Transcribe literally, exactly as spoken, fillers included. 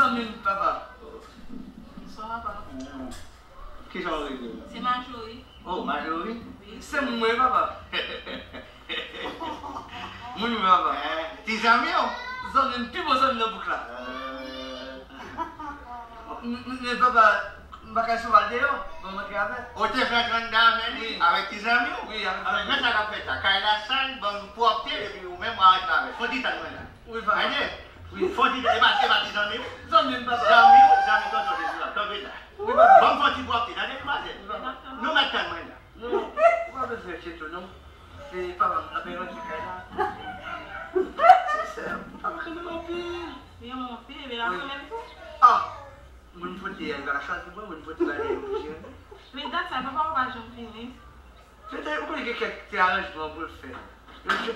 Zanmi m, papa. Bonswa, papa. Ki jan w rele? Se Majori. Oh, Majori? Wi. Se mwen, papa. Moun mwen, papa. Eh, ti zanmi w? Zanmi m, pi bon zanmi nan bouk la. Eh. M, m, men papa, m pa ka sou al deyò, ban m antre avè l. Ou te fè antre anndan avè li? Wi. Avèk ti zanmi w? Wi, avèk zanmi m. Alò, men sa k ap fèt la. Kay la sal, ban m pwòpte, epi ou menm w a rantre avè l. Fon ti tann mwen la. Wi, papa. Tande? Wi. Fon ti, e pa, e pa ti zanmi w? Zanmi m, papa. Zanmi w, zanmi tonton Jezi la. Kanpe la. Wi, papa. Ban m fon ti pwòpte, tande, demwazèl? Wi, papa. Nou mèt tann mwen la. Non, ou pa bezwen enkyete w, non. Se papa m k ap ranje kay la. Sensè, ou pa renmen m anpil. Li renmen w anpil, epi l ap renmen m tou. Ah! Moun pote a, li pa ka chwazi mwen, moun pote ba li, li oblije renmen. Men dat sa, papa w pa janm vini. Petèt, ou konnen gen kèk ti aranjman pou l fè. Yo di,